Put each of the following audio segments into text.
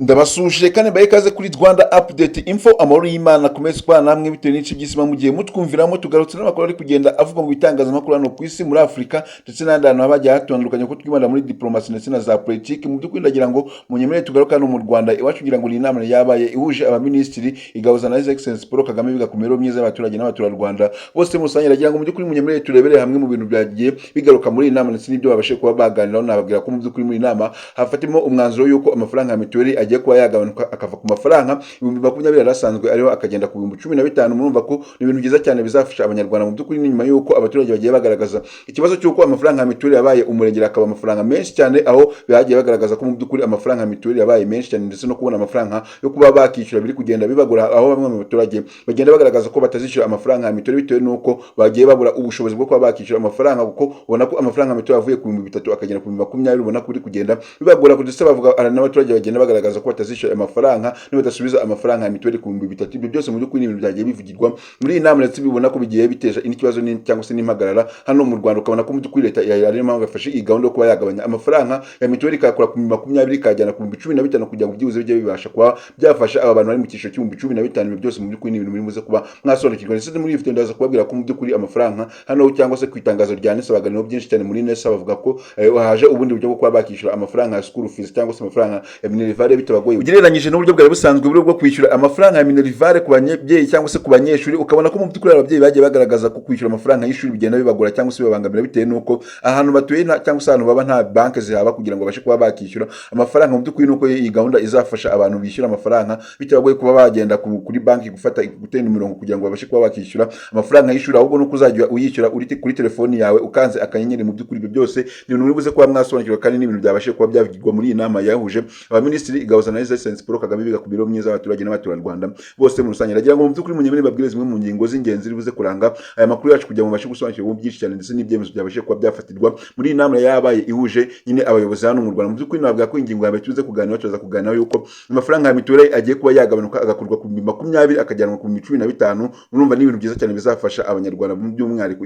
Ndabasuhuje kandi mbahe ikaze kuri Rwanda Update Info. Amahoro y'Imana akomeze kubana namwe bitewe n'ibice by'isi mugiye mutwumviramo. Tugarutse n'amakuru ari kugenda avugwa mu bitangazamakuru hano ku isi, muri Afurika ndetse n'ahandi hantu haba hagiye hatandukanye, kuko twibanda muri diplomasi ndetse na za politiki. Mu by'ukuri ndagira ngo munyemerere tugaruke hano mu Rwanda iwacu, ngira ngo ni inama yabaye ihuje abaminisitiri, igahuza na His Excellency Paul Kagame, biga ku mibereho myiza y'abaturage n'abaturarwanda bose muri rusange. Ndagira ngo mu by'ukuri munyemerere turebere hamwe mu bintu byagiye bigaruka muri iyi nama ndetse n'ibyo babashe kuba baganiraho. Nababwira ko mu by'ukuri muri iyi nama hafatimo umwanzuro y'uko amafaranga ya mituweli agiye kuba yagabanuka, akava ku mafaranga 20,000 yari asanzwe ariho, akagenda ku 15,000. Murumva ko ni ibintu byiza cyane bizafasha Abanyarwanda. Mu by'ukuri ni nyuma y'uko abaturage bagiye bagaragaza ikibazo cy'uko amafaranga ya mituweli yabaye umurengera, akaba amafaranga menshi cyane, aho bagiye bagaragaza ko mu by'ukuri amafaranga ya mituweli yabaye menshi cyane, ndetse no kubona amafaranga yo kuba bakishyura biri kugenda bibagora, aho bamwe mu baturage bagenda bagaragaza ko batazishyura amafaranga ya mituweli bitewe n'uko bagiye babura ubushobozi bwo kuba bakishyura amafaranga, kuko ubona ko amafaranga ya mituweli avuye ku 3000 akagera ku 20,000, ubona ko biri kugenda bibagora. Ndetse bavuga, hari n'abaturage bagenda bagaragaza ko batazishyura amafaranga nibadasubiza amafaranga ya mituweli ku 3000. Ibyo byose mu by'ukuri ni ibintu byagiye bivugirwa muri iyi nama, ndetse bibona ko bigiye biteje n'ikibazo cyangwa se n'impagarara hano mu Rwanda. Ukabona ko mu by'ukuri leta ariyo mpamvu yafashe iyi gahunda yo kuba yagabanya amafaranga ya mituweli, ikayakura ku 20,000 ikayajyana ku 15,000, kugira ngo byibuze bijye bibasha kuba byafasha aba bantu bari mu cyiciro cy'ibihumbi 15. Ibyo byose mu by'ukuri ni ibintu muri buze kuba mwasobanukirwa. Ndetse muri iyi video ndaza kubabwira ko mu by'ukuri amafaranga hano, cyangwa se ku itangazo rya NESA, baganiraho byinshi cyane muri NESA. Bavuga ko haje ubundi buryo bwo kuba bakishyura amafaranga ya school fees cyangwa se amafaranga ya minerval bitabagoye, ugereranyije n'uburyo bwari busanzwe buri bwo kwishyura amafaranga ya minerval ku babyeyi cyangwa se ku banyeshuri. Ukabona ko mu by'ukuri ababyeyi bagiye bagaragaza ko kwishyura amafaranga y'ishuri bigenda bibagora cyangwa se bibabangamira, bitewe n'uko ahantu batuye cyangwa se ahantu baba nta banki zihaba kugira ngo babashe kuba bakishyura amafaranga. Mu by'ukuri nuko iyi gahunda izafasha abantu bishyura amafaranga bitabagoye kuba bagenda kuri banki gufata, gutenda imirongo kugira ngo babashe kuba bakishyura amafaranga y'ishuri, ahubwo nuko uzajya uyishyura uri kuri telefoni yawe ukanze akanyenyeri. Mu by'ukuri ibyo byose ni ibintu muri buze kuba mwasobanukirwa, kandi ni ibintu byabashije kuba byavugirwa muri iyi nama yahuje abaminisitiri, igahuza na His Excellency Paul Kagame, biga ku mibereho myiza y'abaturage n'abaturarwanda bose muri rusange. Ndagira ngo mu by'ukuri munyemere babwire zimwe mu ngingo z'ingenzi ziri buze kuranga aya makuru yacu, kugira ngo mubashe gusobanukirwa byinshi cyane ndetse n'ibyemezo byabashije kuba byafatirwa muri iyi nama yabaye ihuje nyine abayobozi hano mu Rwanda. Mu by'ukuri navuga ko ingingo ya mbere tuze kuganiraho, turaza kuganiraho yuko amafaranga ya mituweli agiye kuba yagabanuka, agakurwa ku 20,000 akajyanwa ku 15,000. Murumva ni ibintu byiza cyane bizafasha Abanyarwanda by'umwihariko.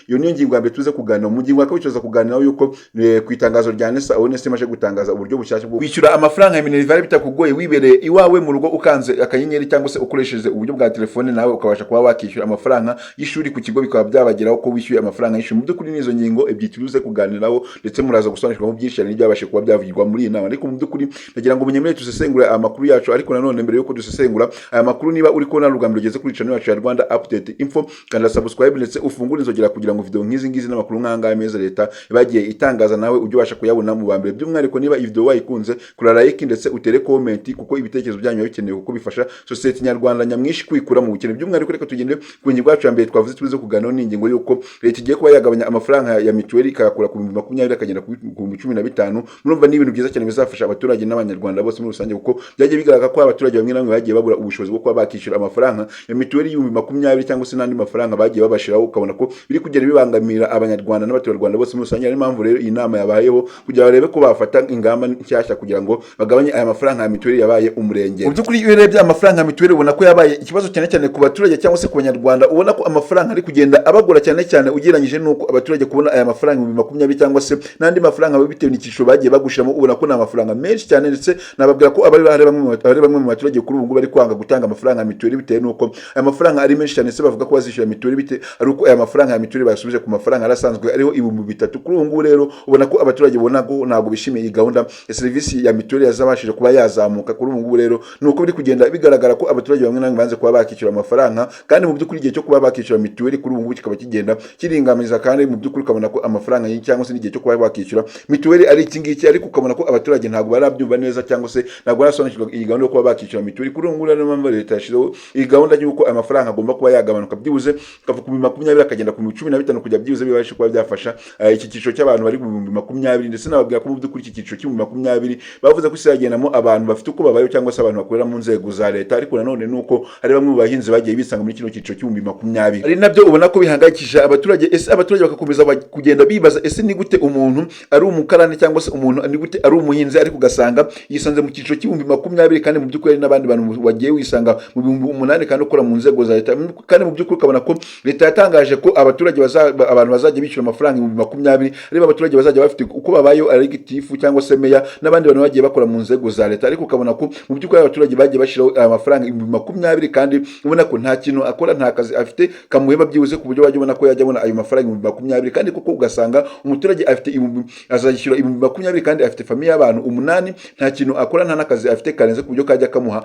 Iyo niyo ngingo ya mbere tuze kuganiraho. Mu ngingo ya kabiri tuza kuganiraho yuko ku itangazo rya NESA, aho NESA imaze gutangaza uburyo bushyashya bwo kwishyura amafaranga ya minerval bitakugoye, wibereye iwawe mu rugo, ukanze akanyenyeri cyangwa se ukoresheje uburyo bwa telefone, nawe ukabasha kuba wakishyura amafaranga y'ishuri ku kigo, bikaba byabageraho ko wishyuye amafaranga y'ishuri. Mu by'ukuri n'izo ngingo ebyiri tuze kuganiraho, ndetse muraza gusobanukirwamo byinshi cyane n'ibyabashe kuba byavugirwa muri iyi nama. Ariko mu by'ukuri ndagira ngo munyemerere dusesengure aya makuru yacu. Ariko nanone mbere yuko dusesengura aya makuru, niba uri kubona ubwa mbere ugeze kuri channel yacu ya Rwanda Update Info, kanda subscribe ndetse ufungure inzogera, kugira ngo video nk'izi ngizi n'amakuru nk'aya ngaya meza leta bagiye itangaza nawe ujye ubasha kuyabona mu ba mbere. By'umwihariko niba iyi video wayikunze, kora like ndetse utere comment, kuko ibitekerezo byanyu biba bikenewe, kuko bifasha sosiyete nyarwanda nyamwinshi kwikura mu bukene. By'umwihariko reka tugende ku ngingo yacu ya mbere twavuze tuze kuganiraho, ni ingingo y'uko leta igiye kuba yagabanya amafaranga ya mituweli, ikayakura ku 20,000 akagera ku 15,000. Murumva ni ibintu byiza cyane bizafasha abaturage n'Abanyarwanda bose muri rusange, kuko byagiye bigaragara ko abaturage bamwe na bamwe bagiye babura ubushobozi bwo kuba bakishyura amafaranga ya mituweli y'20,000 cyangwa se n'andi mafaranga bagiye babashiraho, ukabona ko biri kugenda bibangamira Abanyarwanda n'abaturarwanda bose muri rusange. Niyo mpamvu rero iyi nama yabayeho, kugira barebe ko bafata ingamba nshyashya kugira ngo bagabanye aya mafaranga ya mituweli yabaye umurenge. Mu by'ukuri iyo urebye amafaranga ya mituweli, ubona ko yabaye ikibazo cyane cyane ku baturage cyangwa se ku Banyarwanda. Ubona ko amafaranga ari kugenda abagora cyane cyane ugereranyije n'uko abaturage kubona aya mafaranga 20,000 cyangwa se n'andi mafaranga bitewe n'icyiciro bagiye bagushiramo, ubona ko ni amafaranga menshi cyane. Ndetse nababwira ko abari hari bamwe mu baturage kuri ubu ngubu bari kwanga gutanga amafaranga ya mituweli bitewe n'uko aya mafaranga ari menshi cyane, ndetse bavuga ko bazishyura mituweli bite ari uko aya mafaranga ya mituweli bayasubije ku mafaranga yari asanzwe ariho, 3000. Kuri ubu ngubu rero ubona ko abaturage ubona ko ntabwo bishimiye iyi gahunda ya serivisi ya mituweli yazabashije kuba yazamuka. Kuri ubu ngubu rero ni uko biri kugenda bigaragara ko abaturage bamwe na bamwe banze kuba bakishyura amafaranga, kandi mu by'ukuri igihe cyo kuba bakishyura mituweli kuri ubu ngubu kikaba kigenda kiringamiza, kandi mu by'ukuri ukabona ko amafaranga cyangwa se n'igihe cyo kuba wakishyura mituweli ari iki ngiki, ariko ukabona ko abaturage ntabwo barabyumva neza cyangwa se ntabwo barasobanukirwa iyi gahunda yo kuba bakishyura mituweli. Kuri ubu ngubu rero niyo mpamvu leta yashyizeho iyi gahunda y'uko amafaranga agomba kuba yagabanuka, byibuze akava ku 20,000 akagenda ku 15,000, kugira byibuze bibashe kuba byafasha iki cyiciro cy'abantu bari mu 20,000. Ndetse nababwira ko mu by'ukuri iki cyiciro cy'ibihumbi 20 bavuze ko izagendamo abantu bafite uko babayeho cyangwa se abantu bakorera mu nzego za leta. Ariko nanone nuko hari bamwe mu bahinzi bagiye bisanga muri kino cyiciro cy'ibihumbi 20, ari nabyo ubona ko bihangayikishije abaturage. Ese abaturage bagakomeza kugenda bibaza: ese ni gute umuntu ari umukarani cyangwa se umuntu ni gute ari umuhinzi, ariko ugasanga yisanze mu cyiciro cy'ibihumbi 20, kandi mu by'ukuri hari n'abandi bantu wagiye wisanga mu 8000 kandi ukora mu nzego za leta? Kandi mu by'ukuri ukabona ko leta yatangaje ko abaturage abantu bazajya bishyura amafaranga 20,000 ari abaturage bazajya bafite uko babayeho, ari gitifu cyangwa se meya n'abandi bantu bagiye bakora mu nzego za za leta. Ariko ukabona ko mu by'ukuri abaturage bagiye bashyiraho aya mafaranga 20,000, kandi ubona ko nta kintu akora, nta kazi afite kamuheba byibuze ku buryo wajya ubona ko yajya abona ayo mafaranga 20,000. Kandi koko ugasanga umuturage afite ibihumbi, azishyura 20,000, kandi afite famille y'abantu umunani, nta kintu akora, nta n'akazi afite karenze ku buryo kajya kamuha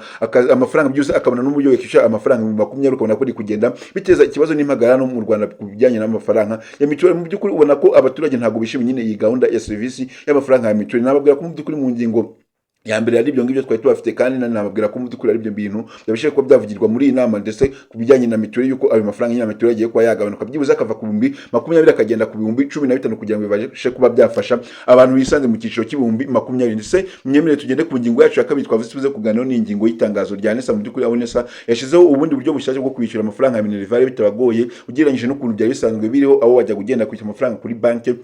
amafaranga byibuze akabona n'uburyo yakishyura amafaranga 20,000. Ukabona ko iri kugenda biteza ikibazo n'impagarara no mu Rwanda ku bijyanye n'amafaranga ya mituweli. Mu by'ukuri ubona ko abaturage ntabwo bishimiye nyine iyi gahunda ya serivisi y'amafaranga ya mituweli. Nababwira ko mu by'ukuri mu ngingo ya mbere ari ibyo ngibyo twari tubafite, kandi nababwira ko mu by'ukuri ari ibyo bintu byabashije kuba byavugirwa muri iyi nama, ndetse ku bijyanye na mituweli, yuko ayo mafaranga nyine ya mituweli agiye kuba yagabanuka, byibuze akava ku 20,000 akagenda ku 15,000, kugira ngo bibashe kuba byafasha abantu bisanze mu cyiciro cy'ibihumbi 20. Ndetse mwemerere tugende ku ngingo yacu ya kabiri twavuze tuze kuganiraho, ni ingingo y'itangazo rya NESA. Mu by'ukuri aho NESA yashyizeho ubundi buryo bushyashya bwo kwishyura amafaranga ya minerval bitabagoye, ugereranyije n'ukuntu byari bisanzwe biriho, aho wajya ugenda kwishyura amafaranga kuri banki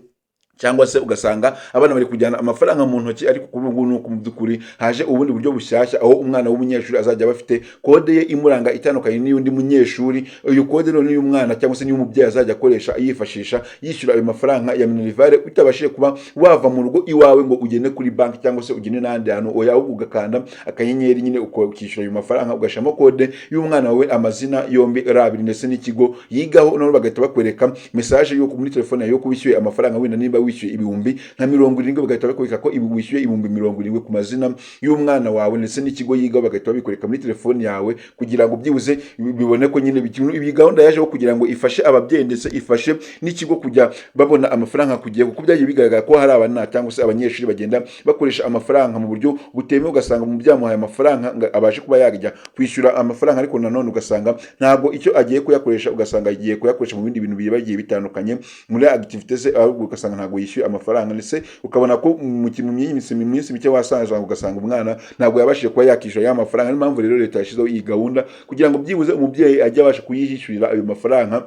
cyangwa se ugasanga abana bari kujyana amafaranga mu ntoki. Ariko kuri ubu ngubu, mu by'ukuri haje ubundi buryo bushyashya, aho umwana w'umunyeshuri azajya aba afite kode ye imuranga itandukanye n'iy'undi munyeshuri. Iyo kode rero n'iy'umwana cyangwa se n'iy'umubyeyi azajya akoresha yifashisha yishyura ayo mafaranga ya minerval, utabashije kuba wava mu rugo iwawe ngo ugende kuri banki cyangwa se ugende n'ahandi hantu. Oya, ahubwo ugakanda akanyenyeri nyine ukishyura ayo mafaranga, ugashyiramo kode y'umwana wawe, amazina yombi ari abiri, ndetse n'ikigo yigaho. Noneho bagahita bakwereka message y'uko muri telefone yawe yuko wishyuye amafaranga. Wenda nimba wishyuye ibihumbi nka 70, bagahita bakwereka ko ibi wishyuye 70,000 ku mazina y'umwana wawe ndetse n'ikigo yigaho, bagahita babikwereka muri telefone yawe kugira ngo byibuze bibone ko nyine iyi gahunda yajeho kugira ngo ifashe ababyeyi ndetse ifashe n'ikigo kujya babona amafaranga ku gihe, kuko byagiye bigaragara ko hari abana cyangwa se abanyeshuri bagenda bakoresha amafaranga mu buryo butemewe, ugasanga mu byamuhaye amafaranga ngo abashe kuba yajya kwishyura amafaranga, ariko nanone ugasanga ntabwo icyo agiye kuyakoresha, ugasanga agiye kuyakoresha mu bindi bintu bigiye bitandukanye muri activité ze, ahubwo ugasanga ntabwo yishyuye amafaranga. Ndetse ukabona ko mu minsi mike wasanze ugasanga umwana ntabwo yabashije kuba yakishyura ya mafaranga. Niyo mpamvu rero leta yashyizeho iyi gahunda kugira ngo byibuze umubyeyi ajye abasha kuyishyurira ayo mafaranga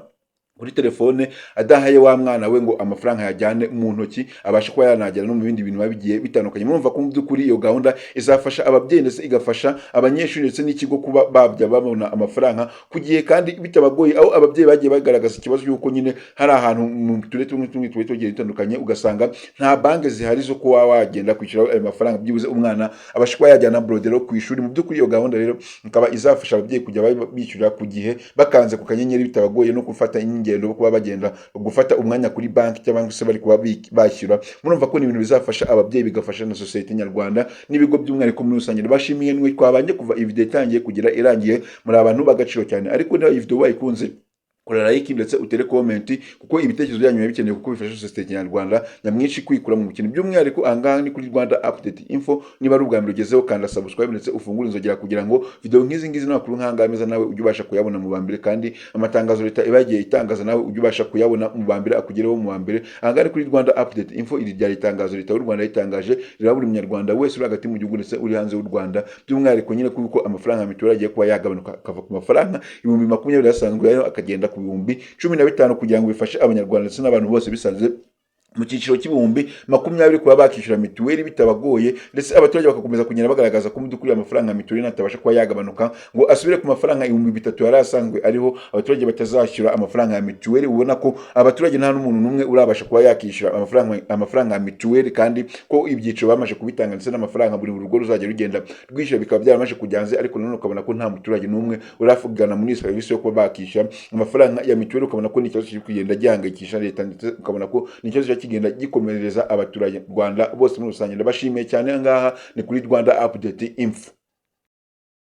kuri telefone, adahaye wa mwana we ngo amafaranga yajyane mu ntoki, abashe kuba yanagera no mu bindi bintu biba bigiye bitandukanye. Murumva ko mu by'ukuri iyo gahunda izafasha ababyeyi ndetse igafasha abanyeshuri ndetse n'ikigo kuba babya babona amafaranga ku gihe kandi bitabagoye, aho ababyeyi bagiye bagaragaza ikibazo cy'uko nyine hari ahantu mu turere tumwe tumwe tuba tugiye dutandukanye, ugasanga nta banki zihari zo kuba wagenda kwishyura ayo mafaranga, byibuze umwana abasha kuba yajyana bordereau ku ishuri. Mu by'ukuri iyo gahunda rero ikaba izafasha ababyeyi kujya bishyura ku gihe bakanze ku kanyenyeri, bitabagoye no gufata ingendo, kuba bagenda gufata umwanya kuri banki cyangwa se bari kuba bashyura. Murumva ko ni ibintu bizafasha ababyeyi, bigafasha na sosiyete nyarwanda n'ibigo by'umwihariko muri rusange. Bashimiye mwe twabanye kuva iyi video itangiye kugera irangiye, muri abantu b'agaciro cyane. Ariko niba iyi video wayikunze, kora like ndetse utere comment, kuko ibitekerezo byanyu biba bikenewe, kuko bifasha sosiyete nyarwanda nyamwinshi kwikura mu bukene. By'umwihariko ahangaha ni kuri Rwanda Update Info. Niba ari ubwa mbere ugezeho, kanda subscribe ndetse ufungure inzogera, kugira ngo video nk'izi ngizi n'amakuru nk'ahangaha meza nawe ujye ubasha kuyabona mu ba mbere, kandi amatangazo leta iba yagiye itangaza nawe ujye ubasha kuyabona mu ba mbere, akugereho mu ba mbere. Ahangaha ni kuri Rwanda Update Info. Iri ryari itangazo leta y'u Rwanda yitangaje, riraba buri munyarwanda wese uri hagati mu gihugu ndetse uri hanze y'u Rwanda, by'umwihariko nyine kuko amafaranga ya mituweli agiye kuba yagabanuka, akava ku mafaranga 20,000 asanzwe yayo akagenda ku 15,000, kugira ngo bifashe abanyarwanda ndetse n'abantu bose bisanze mu cyiciro cy'ibihumbi 20 kuba bakishyura mituweli bitabagoye. Ndetse abaturage bagakomeza kugenda bagaragaza ko mu by'ukuri amafaranga ya mituweli natabasha kuba yagabanuka ngo asubire ku mafaranga 3000 yari asanzwe ariho, abaturage batazashyura amafaranga ya mituweli. Ubona ko abaturage nta n'umuntu n'umwe urabasha kuba yakishyura amafaranga ya mituweli, kandi ko ibyiciro bamaze kubitanga ndetse n'amafaranga buri rugo ruzajya rugenda rwishyura bikaba byaramaze kujya hanze, ariko nanone ukabona ko nta muturage n'umwe uravugana muri serivisi yo kuba bakishyura amafaranga ya mituweli. Ukabona ko ni ikibazo kiri kugenda gihangayikisha leta, ndetse ukabona ko ni ikibazo kigenda gikomereza abaturarwanda bose muri rusange. Ndabashimiye cyane. Aha ngaha ni kuri Rwanda Update Info.